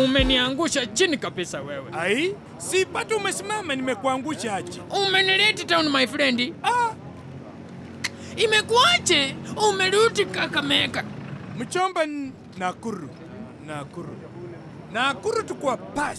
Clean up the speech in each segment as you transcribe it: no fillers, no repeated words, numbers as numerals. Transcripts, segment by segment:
Umeniangusha chini kabisa wewe. Ai, si pato umesimama nimekuangusha aje. Umenileta town my friend. Ah. Imekuaje? Umerudi Kakamega. Mchomba Nakuru. Nakuru. Nakuru tukua pass.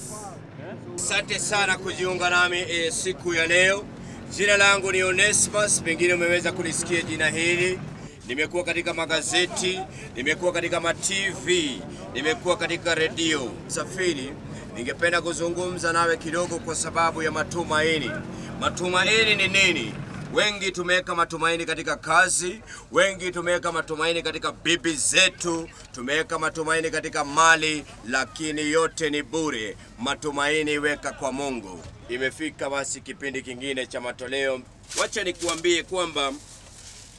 Asante sana kujiunga nami siku ya leo. Jina langu ni Onesmus, pengine umeweza kulisikia jina hili. Nimekuwa katika magazeti, nimekuwa katika ma TV, nimekuwa katika redio. Safiri, ningependa kuzungumza nawe kidogo kwa sababu ya matumaini. Matumaini ni nini? Wengi tumeweka matumaini katika kazi, wengi tumeweka matumaini katika bibi zetu, tumeweka matumaini katika mali, lakini yote ni bure. Matumaini weka kwa Mungu. Imefika basi kipindi kingine cha matoleo. Wacha nikuambie kwamba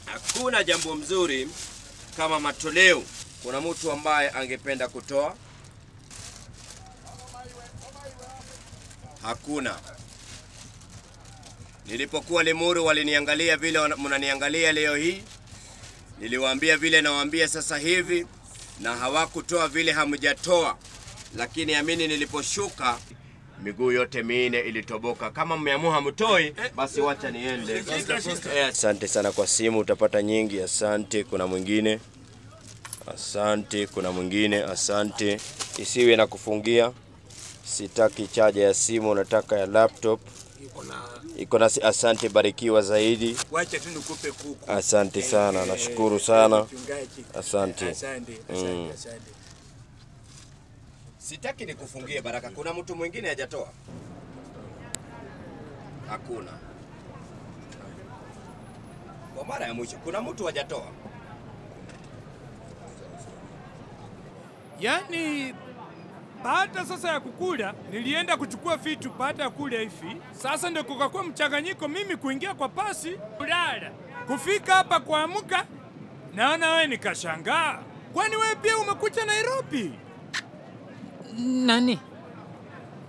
hakuna jambo mzuri kama matoleo. Kuna mtu ambaye angependa kutoa? Hakuna. Nilipokuwa Limuru waliniangalia vile mnaniangalia leo hii. Niliwaambia vile nawaambia sasa hivi, na hawakutoa vile hamjatoa. Lakini amini niliposhuka miguu yote minne ilitoboka. Kama mmeamua hamtoi basi wacha niende. Asante sana kwa simu, utapata nyingi. Asante. Kuna mwingine? Asante. Kuna mwingine? Asante. Isiwe na kufungia. Sitaki chaja ya simu, nataka ya laptop. Iko na asante, barikiwa zaidi. Wacha tu nikupe kuku. Asante sana, nashukuru sana. Asante. Asante, asante, asante. Sitaki nikufungie baraka. Kuna mtu mwingine hajatoa? Hakuna. Kwa mara ya mwisho, kuna mtu hajatoa? Yaani baada sasa ya kukula, nilienda kuchukua vitu baada ya kula hivi. Sasa ndio kukakuwa mchanganyiko mimi kuingia kwa pasi, kulala. Kufika hapa kuamka, naona wewe nikashangaa. Kwani wewe pia umekuja Nairobi? Nani?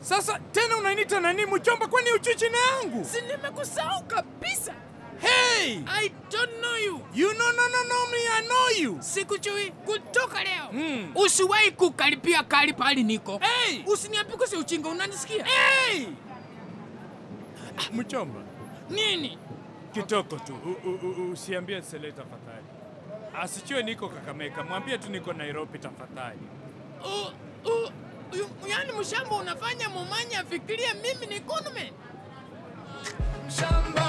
Sasa tena unaniita nani mchomba, kwani uchichi na yangu? Si nimekusahau kabisa. Hey! I don't know you. You know no no no me, I know you. Sikujui kutoka leo. Usiwahi kukaribia kali pali niko. Hey! Usiniambie si uchinga, unanisikia? Hey! Mchomba. Nini? Kitoko tu. Usiambie Sele tafadhali. Asichue niko Kakamega, mwambie tu niko Nairobi tafadhali. Yaani mshamba unafanya mumanya afikirie mimi ni conman. Mshamba,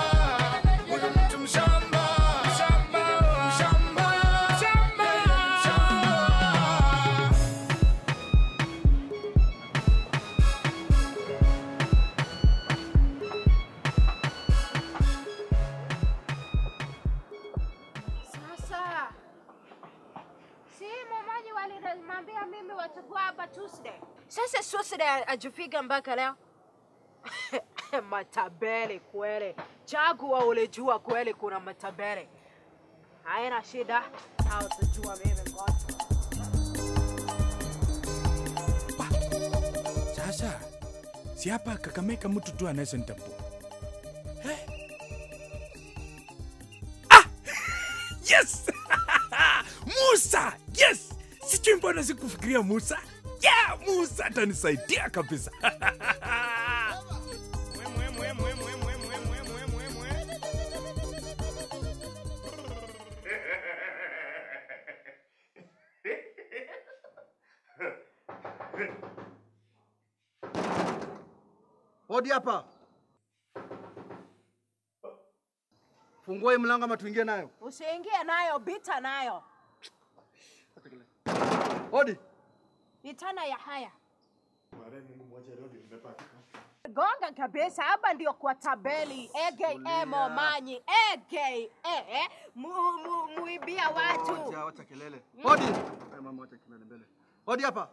huyu mtu mshamba. Mshamba, mshamba, mshamba, mshamba. Sasa si mumanyi walinimwambia mimi watakuwa hapa Tuesday. Sasa Tuesday ajifika mpaka leo. Matabele kweli. Chagua ulijua kweli kuna matabele. Haina shida, hautajua mimi ngoja. Sasa si hapa Kakamega mtu tu anaweza nitambua. Eh? Ah! Yes! Musa! Yes! Sijui mbona sikufikiria Musa. Yeah, Musa atanisaidia kabisa. Hodi hapa. Fungua hii mlango ama tuingie nayo? Usiingie nayo, bita nayo. Hodi. Itana ya haya. Gonga kabisa, hapa ndio kwa tabeli. Ege Momanyi, ege muibia watu. Wacha kelele. Hodi. Mama wacha kelele mbele. Hodi hapa.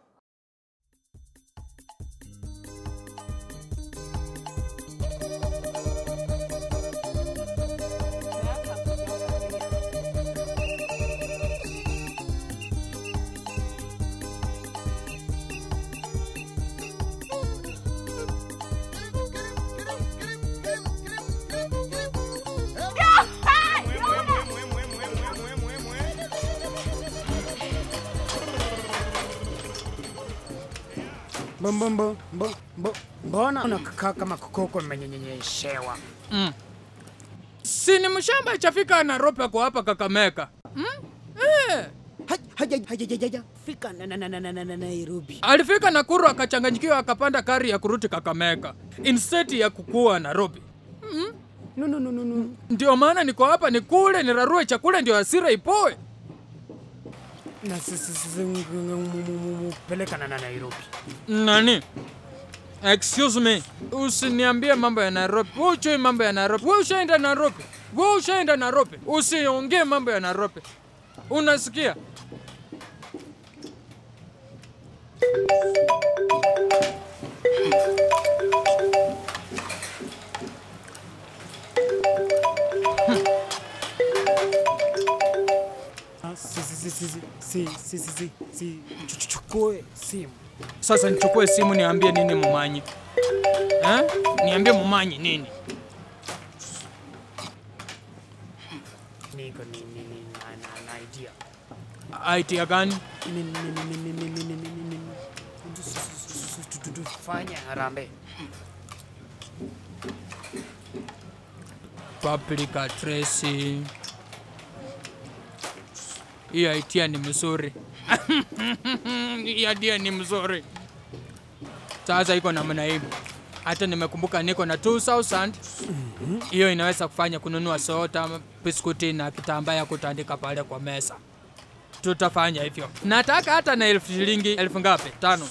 Mbona unakaa kama koko mmenyenyeshewa? Si ni mshamba ichafika Nairobi kwa hapa Kakamega. Haja fika na Nairobi. Alifika Nakuru akachanganyikiwa akapanda kari ya kurudi Kakamega instead ya kukua Nairobi. No. Ndio maana niko hapa nikule nirarue chakula ndio hasira ipoe. Na sisi peleka na Nairobi. Nani? Excuse me. Usiniambie mambo ya Nairobi. Wewe mambo ya Nairobi. Wewe ushaenda Nairobi. Wewe ushaenda Nairobi. Usiongee mambo ya Nairobi. Unasikia? Si chukue simu. Sasa nichukue simu niambie nini Mumanyi? Niambie Mumanyi nini? Niko ni na idea. Idea gani? Fanya harambee. Public address. Hiyo idea ni mzuri. Hiyo idea ni mzuri. Sasa iko namna hii. Hata nimekumbuka niko na 2000. Hiyo inaweza kufanya kununua soda, biskuti na kitambaa ya kutandika pale kwa meza. Tutafanya hivyo. Nataka hata na 1000 shilingi, 1000 ngapi? 5.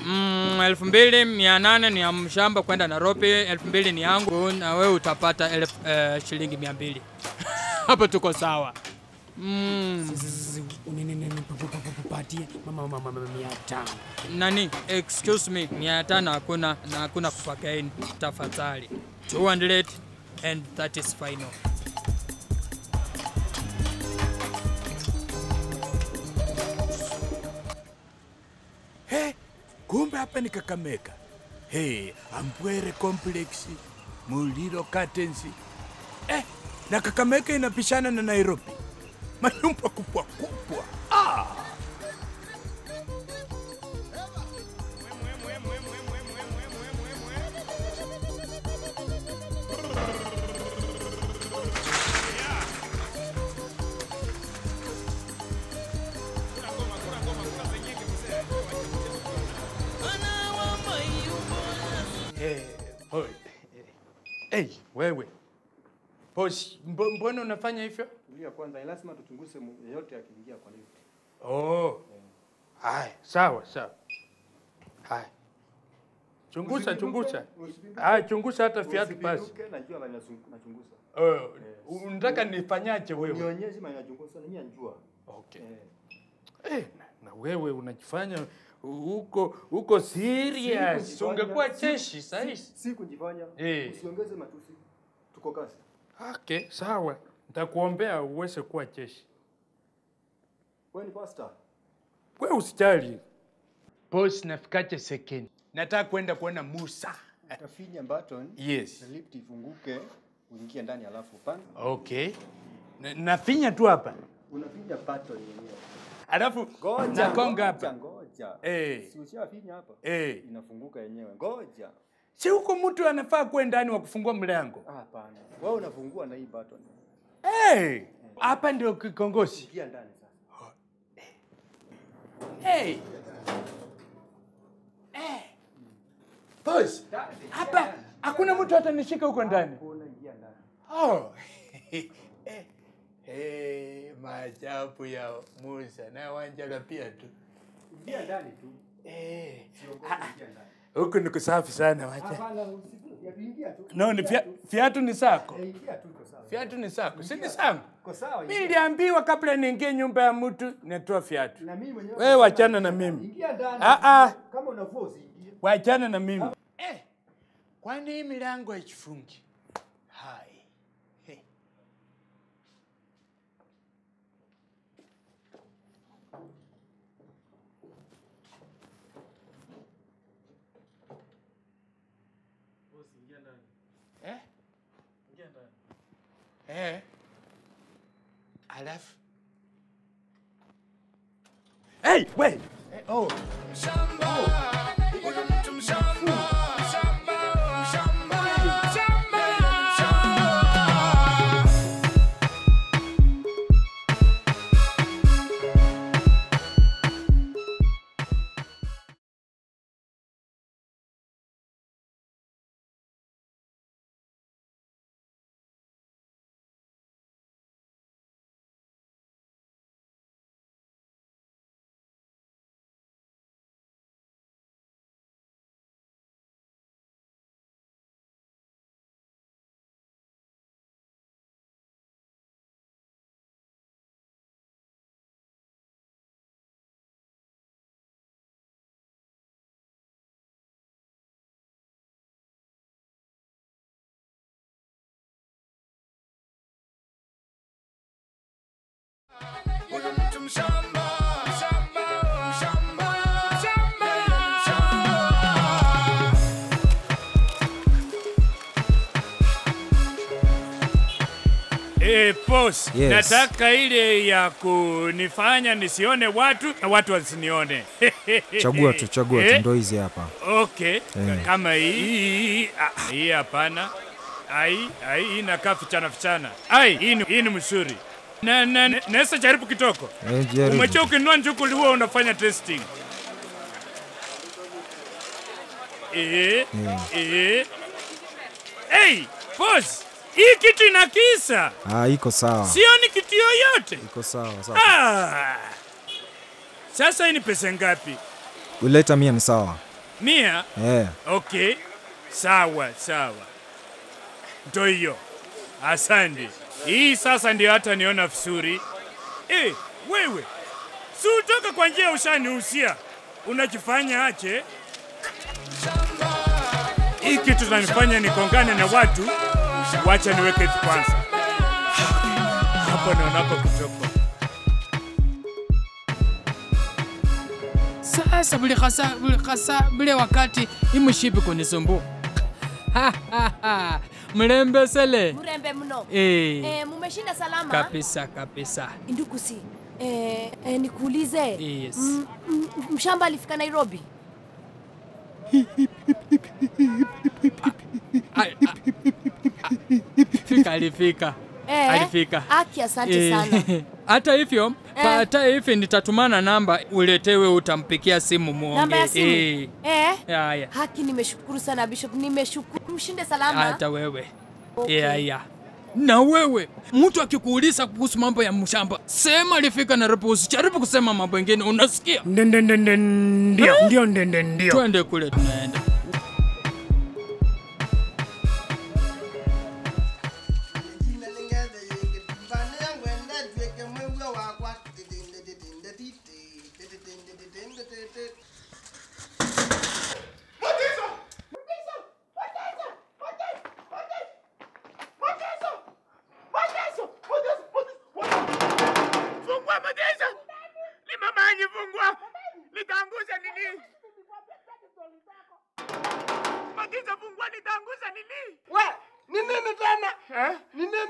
2800 ni ya mshamba kwenda Nairobi, 2000 ni yangu na wewe utapata shilingi 200. Hapo tuko sawa. Patie mama 500. Nani? Excuse me, 500 hakuna na hakuna kupakaini tafadhali. 200 and that is final. Hey, kumbe hapa ni Kakamega. Hey, Ambwere Complex, Muliro Curtains. Na Kakamega inapishana na Nairobi. Manyumba kubwa kubwa. Ah! Hey, wewe. Boss, mbona unafanya hivyo? Tulia kwanza, lazima tuchunguze yeyote akiingia kwa lift. Oh. Hai, sawa, sawa. Hai. Chunguza, chunguza. Hai, chunguza hata viatu basi. Najua bali nachunguza. Unataka nifanyaje wewe? Nionyeshe maana nachunguza, mimi najua. Okay. Na wewe unajifanya uko serious. Ungekuwa cheshi sasa. Si kujifanya. Usiongeze matusi. Tuko kazi. Okay, sawa. Nitakuombea uweze kuwa cheshi. Wewe ni pastor. Wewe usijali. Boss, nafikaje second? Nataka kwenda kuona Musa. Utafinya button. Yes. Lift ifunguke, uingie ndani alafu upande. Okay. Nafinya tu hapa. Unafinya button yenyewe. Alafu ngoja, nakonga hapa. Ngoja. Si ushafinya hapa. Inafunguka yenyewe. Ngoja. Si huko mtu anafaa kuwa ndani wa kufungua mlango. Hapana. Wewe unafungua na hii button. Hapa ndio kikongosi. Ingia ndani sasa. Hey. Boss, hapa hakuna mtu atanishika huko ndani. Hakuna, ingia ndani. Oh. Maajabu ya Musa na Wanjala pia tu. Ingia ndani tu. Ingia ndani. Huku ni kusafi sana wacha. Hapana, usiingia tu. No, ni viatu ni sako. Ingia tu iko sawa. Viatu ni sako. Si ni sangu. Iko sawa. Mimi niliambiwa kabla niingie nyumba ya mtu natoa viatu. Na mimi mwenyewe. Wewe wachana na mimi. Ingia ndani. Kama unavua usiingie. Wachana na mimi. Kwani hii milango haifungi? Hai. Alafu. Hey, wait. Oh. Mshamba. Huyu mtu mshamba. Mshamba. Mshamba. Mshamba. Mshamba. Huyu mtu mshamba. Mshamba. Mshamba. Mshamba. Mshamba. Boss, Yes. Nataka ile ya kunifanya nisione watu na watu wasinione. Chagua tu, ndo hizi hapa. Okay, kama hii hii hapana. Ai, hii inakaa fichana. Ai, hii ni mzuri. Na naweza jaribu kitoko. Jaribu. Umechoka ukinunua njuku huwa unafanya testing. Hey, boss, hii kitu inakisa. Iko sawa. Sioni kitu yoyote. Iko sawa, sawa. Sasa hii ni pesa ngapi? Uleta 100 ni sawa. 100? Okay. Sawa, sawa. Ndio hiyo. Asante. Hii sasa ndio hata niona vizuri. Wewe. Si utoka kwa njia ushanihusia. Unajifanya aje? Hii kitu tunanifanya nikongane na watu. Wacha niweke hivi kwanza. Hapo naonapo kitoko. Sasa buli bule wakati imushipi kunisumbua. Mrembe sele. Mrembe mno. Mumeshinda salama? Kabisa kabisa. Ndukusi. Nikuulize. Yes. Mshamba alifika Nairobi? Alifika. Alifika. Aki, asante sana. Hata hivyo, hata hivi nitatumana namba uletewe, utampikia simu muongee. Namba ya simu? Yeah. Haki, nimeshukuru sana Bishop, nimeshukuru. Mshinde salama. Hata wewe. Okay. Yeah. Na wewe, mtu akikuuliza kuhusu mambo ya mshamba, sema alifika Nairobi, usijaribu kusema mambo mengine, unasikia? Ndio. Twende kule tunaenda.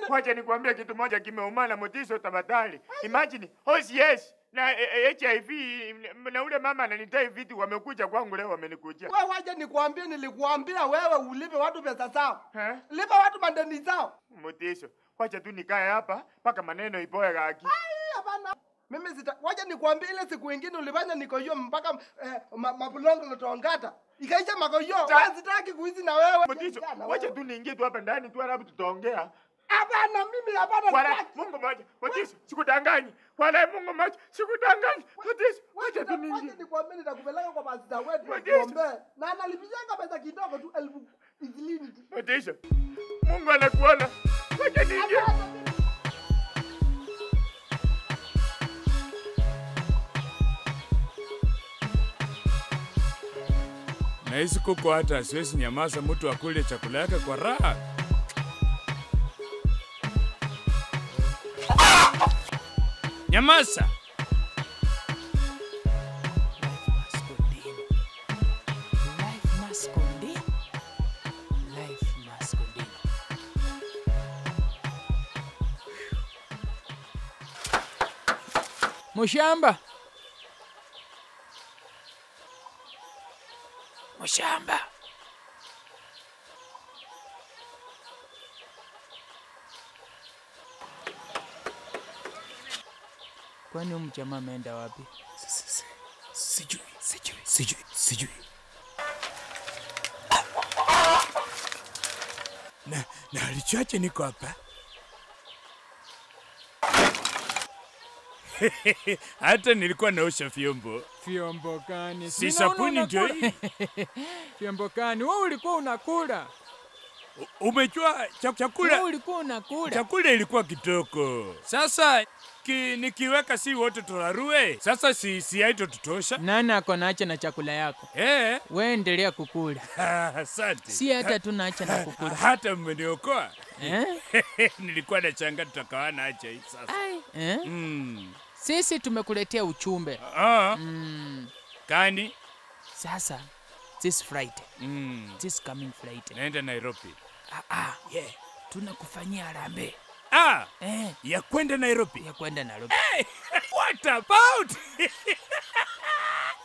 Wacha nikwambie kitu moja kimeumana Mutiso tafadhali. Imagine OCS na HIV na ule mama ananitai vitu wamekuja kwangu leo wamenikujia. Wewe wacha nikwambie, nilikuambia wewe ulipe watu pesa zao. Lipa watu madeni zao. Mutiso, wacha tu nikae hapa mpaka maneno ipoe gaki. Ai, hapana. Mimi sita, wacha nikwambie ile siku nyingine ulifanya nikoyo mpaka mapulongo lotongata. Ikaisha makoyo. Wewe sitaki kuishi na wewe. Mutiso, wacha tu niingie tu hapa ndani tu alafu tutaongea. Hapana, mimi hapana. Wala Mungu mmoja, Mutiso, sikudanganyi. Wala Mungu mmoja, sikudanganyi. Mutiso, wacha tu niingie. Wacha nikwambie nitakupeleka kwa pastor wetu tuombe. Na analipishanga pesa kidogo tu 20,000 tu. Mutiso, Mungu anakuona. Wacha niingie. Na hizi kuku hata siwezi nyamaza mtu akule chakula yake kwa raha. Nyamaza. Life must continue. Life must continue. Mushamba. Mshamba. Kwani huyu mjamaa ameenda wapi? Sijui. Na alichache niko hapa. Hata nilikuwa naosha vyombo. Vyombo gani? Si sabuni ndio hii. Vyombo gani? Wewe ulikuwa unakula. Umejua chakula. Wewe ulikuwa unakula. Chakula ilikuwa kitoko. Sasa nikiweka si wote turarue. Sasa si haito tutosha. Nani ako naacha na chakula yako? Wewe endelea kukula. Asante. Si hata tunaacha na kukula. Hata mmeniokoa. Nilikuwa nachanga tutakawana acha hii sasa. Sisi tumekuletea uchumbe. Kani? Sasa this Friday. This coming Friday. Naenda Nairobi. Yeah. Tunakufanyia harambee. Ya kwenda Nairobi. Ya kwenda Nairobi. Hey, what about?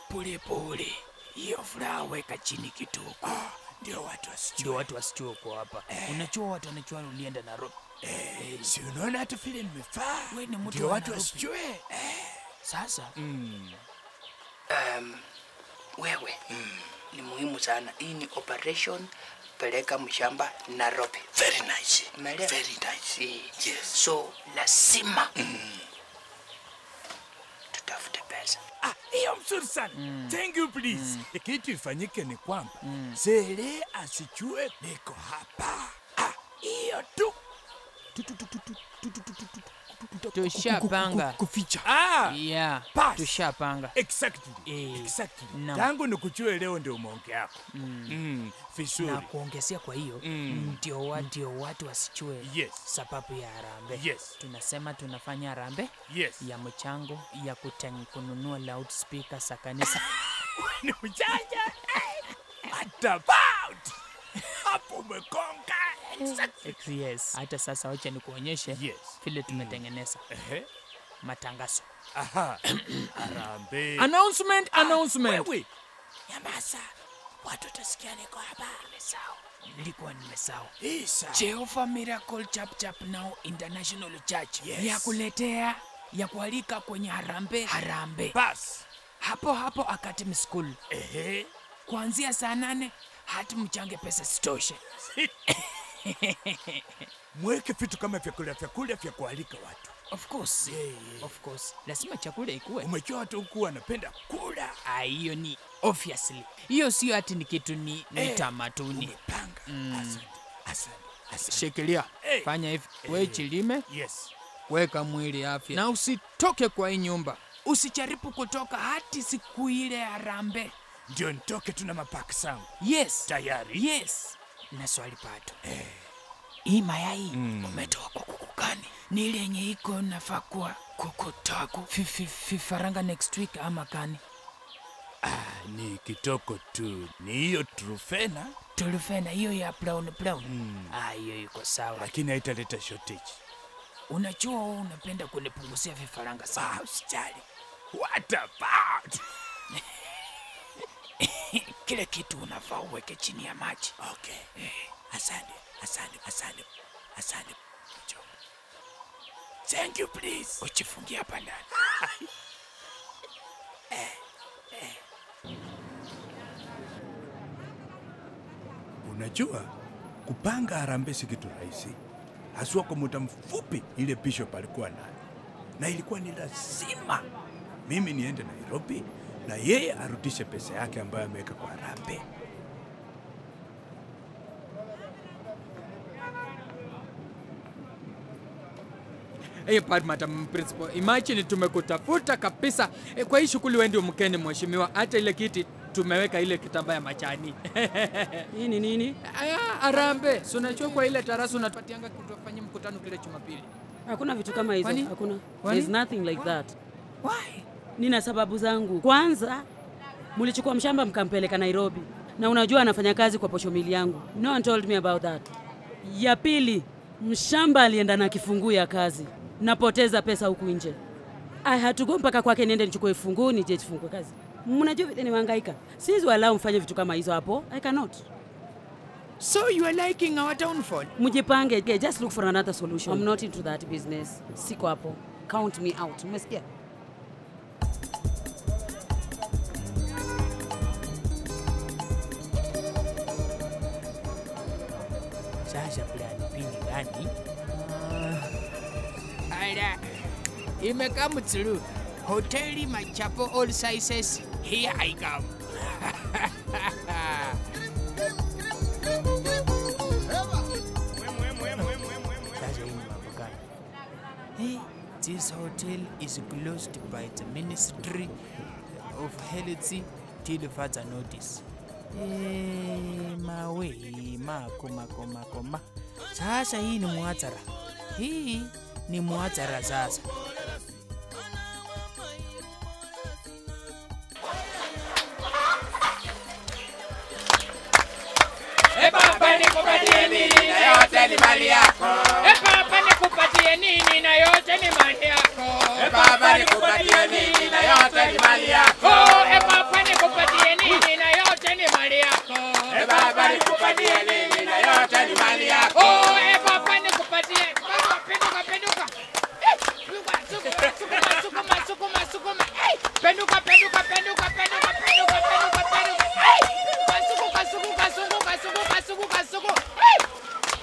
Pole pole. Hiyo furaha weka chini kidogo. Ndio watu wasijue. Ndio watu wasijue uko hapa. Unajua watu wanajua ulienda Nairobi. Si unaona hata vile nimevaa. Wewe ni mtu ndio watu wasijue. Sasa. Wewe. Ni muhimu sana. Hii ni operation peleka mshamba Nairobi. Very nice. Very nice. Yes. So lazima tutafute pesa. Hiyo mzuri sana. Thank you please. Kitu ifanyike ni kwamba Sele asijue niko hapa. Hiyo tu. Tushapanga. Kuficha. Yeah. Tushapanga. Exactly. Exactly. Tangu nikuchue leo ndio umeongea yako. Vizuri. Na kuongezea kwa hiyo ndio watu wasijue sababu ya harambee. Yes. Tunasema tunafanya harambee ya mchango ya kununua loudspeaker za kanisa. Ni mjanja. What about? Hapo umekonga. Exactly. Yes. Hata sasa wacha nikuonyeshe vile tumetengeneza matangazo. Harambee. Announcement, announcement. Wewe. Nyamaza. Watu watasikia niko hapa. Nimesahau. Nilikuwa nimesahau. Jehovah Miracle Chap Chap Now International Church. Ya kuletea, ya kualika kwenye harambee. Harambee. Bas. Hapo hapo Academy School. Kuanzia saa 8 hata mchange pesa sitoshe. Mweke vitu kama vyakula vya kualika watu. Of course. Of course. Lazima chakula ikuwe. Umejua watu huku wanapenda kula. Hiyo ni obviously. Hiyo sio ati ni kitu ni tamaduni. Umepanga. Asante. Shikilia. Fanya hivi. Wewe chilime. Yes. Weka mwili afya. Na usitoke kwa hii nyumba. Usijaribu kutoka hadi siku ile harambee. Ndio nitoke tu na mapaki zangu. Yes. Tayari. Yes. Na swali pato. Hii mayai umetoa kwa kuku gani? Ni ile yenye iko nafaa kuwa kuku taku vifaranga next week ama gani? Ni kitoko tu. Ni hiyo trufena. Trufena hiyo ya brown. Hiyo iko sawa. Lakini haitaleta shortage. Unajua wewe unapenda kunipunguzia vifaranga sana. Usijali. What about? Kile kitu unafaa uweke chini ya maji. Okay. Asante. Thank you please. Uchifungie hapa ndani. Unajua kupanga harambee si kitu rahisi. Haswa kwa muda mfupi ile bishop alikuwa nayo. Na ilikuwa ni lazima mimi niende Nairobi na yeye arudishe pesa yake ambayo ameweka kwa harambee. Hey, pardon, Madam Principal. Imagine tumekutafuta kabisa. Kwa hii shughuli wewe ndio mkeni mheshimiwa. Hata ile kiti tumeweka ile kitambaa ya majani. Hii ni nini? Harambee. Si unajua kwa ile tarasa unatupatianga kutufanyia mkutano kile Jumapili. Hakuna vitu kama hizo. Hakuna. There's nothing like that. Why? Nina sababu zangu. Kwanza, mlichukua mshamba mkampeleka Nairobi. Na unajua anafanya kazi kwa posho mili yangu. No one told me about that. Ya pili, mshamba alienda na kifunguu ya kazi. Napoteza pesa huku nje. I had to go mpaka kwake niende nichukue funguo nije nifungue kazi. Mnajua vile nimehangaika. Siwezi walau mfanye vitu kama hizo hapo. I cannot. So you are liking our downfall? Mjipange, just look for another solution. I'm not into that business. Siko hapo. Count me out. Umesikia? Sasa plan B ni gani? Ala, imekam through. Hoteli machapo all sizes. Here I come. Sasa hii ni mambo gani? Hey, this hotel is closed by the Ministry of Health till further notice. Mawe, mako, mako, mako, ma. Sasa hii ni muathara. Hii ni muathara sasa. E papa nikupatie nini na yote ni mali yako. E papa nikupatie nini na yote ni mali yako. E papa nikupatie nini na yote ni mali yako. E papa nikupatie nini na yote ni mali yako. E baba nikupatie nini na yote ni mali yako. E papa nikupatie. Penduka penduka. Sukuma sukuma sukuma sukuma sukuma. Penduka penduka penduka penduka penduka penduka penduka. Kasuku kasuku kasuku kasuku kasuku kasuku.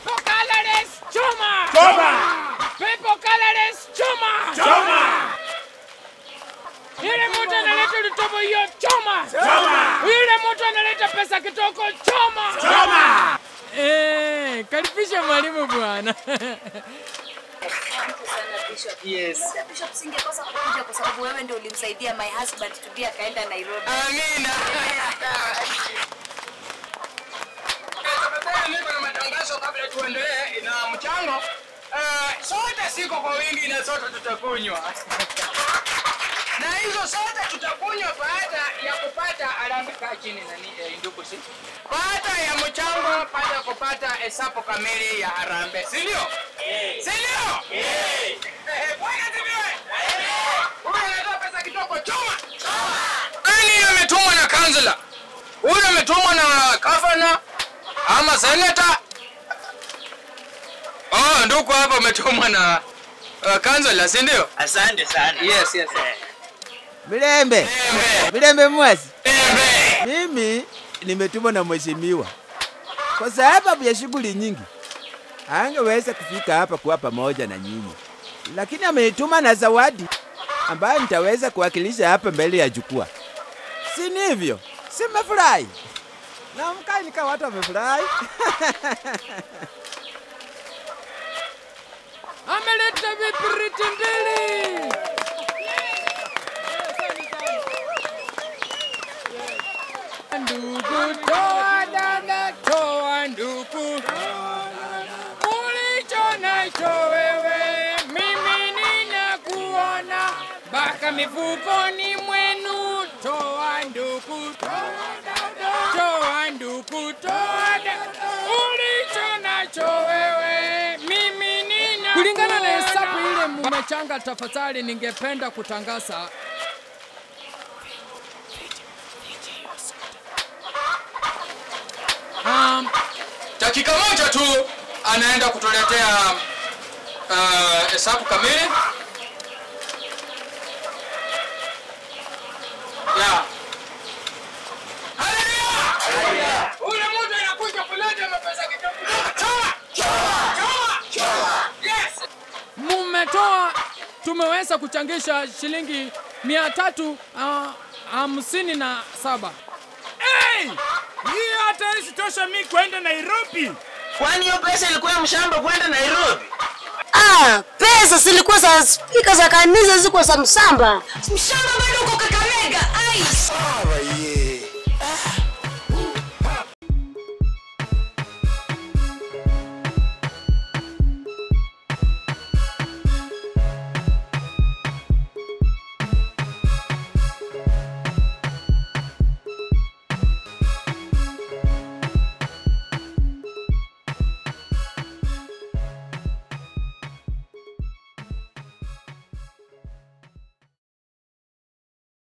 Pokalores choma. Choma. Pokalores choma. Choma. Yule mtu analeta lutobo hiyo choma. Choma. Yule mtu analeta pesa kitoko choma. Choma. Karibisha mwalimu bwana. Asante sana Bishop. Yes. Bishop, singekosa kukuja kwa sababu wewe ndio ulimsaidia my husband to be akaenda Nairobi. Amina. Niko na matangazo kabla tuendelee na mchango. Sote siko kwa wingi na sote tutakunywa. Na hizo sote tutakunywa baada ya kupata alama kaa chini nani ndugu si. Baada ya mchango, baada ya kupata hesabu kamili ya harambee. Si ndio? Si ndio? Bwana asifiwe. Huyu anatoa pesa kidogo choma. Choma. Nani ametumwa na kansela? Huyu ametumwa na governor ama senator? Oh, ndugu hapa umetumwa na kansela, si ndio? Asante sana. Yes, yes. Milembe. Milembe mwasi. Mimi nimetumwa na mheshimiwa. Kwa sababu ya shughuli nyingi, hangeweza kufika hapa kuwa pamoja na nyinyi. Lakini amenituma na zawadi ambayo nitaweza kuwakilisha hapa mbele ya jukwaa. Si ndivyo? Si mmefurahi? Na mkai nika watu wamefurahi. Ameleta vipiriti mbili. Ndugu toa dada toa ndugu, ulicho nacho wewe mimi ninakuona, baka mifukoni mwenu. Toa ndugu toa dada toa ndugu toa dada, ulicho nacho wewe mimi ninakuona. Kulingana na hesabu ile mmechanga, tafadhali ningependa kutangaza dakika moja tu anaenda kutuletea hesabu kamili. Ya. Haleluya! Ule mtu anakuja kuleta mapesa kidogo. Choma! Choma! Choma! Yes! Mmetoa, tumeweza kuchangisha shilingi 357. Hey! Hiyo hata isitosha mimi kwenda Nairobi. Kwani hiyo pesa ilikuwa ya mshamba kwenda Nairobi? Ah, pesa zilikuwa za speaker za kanisa, zilikuwa za mshamba. Mshamba bado uko Kakamega. Ai.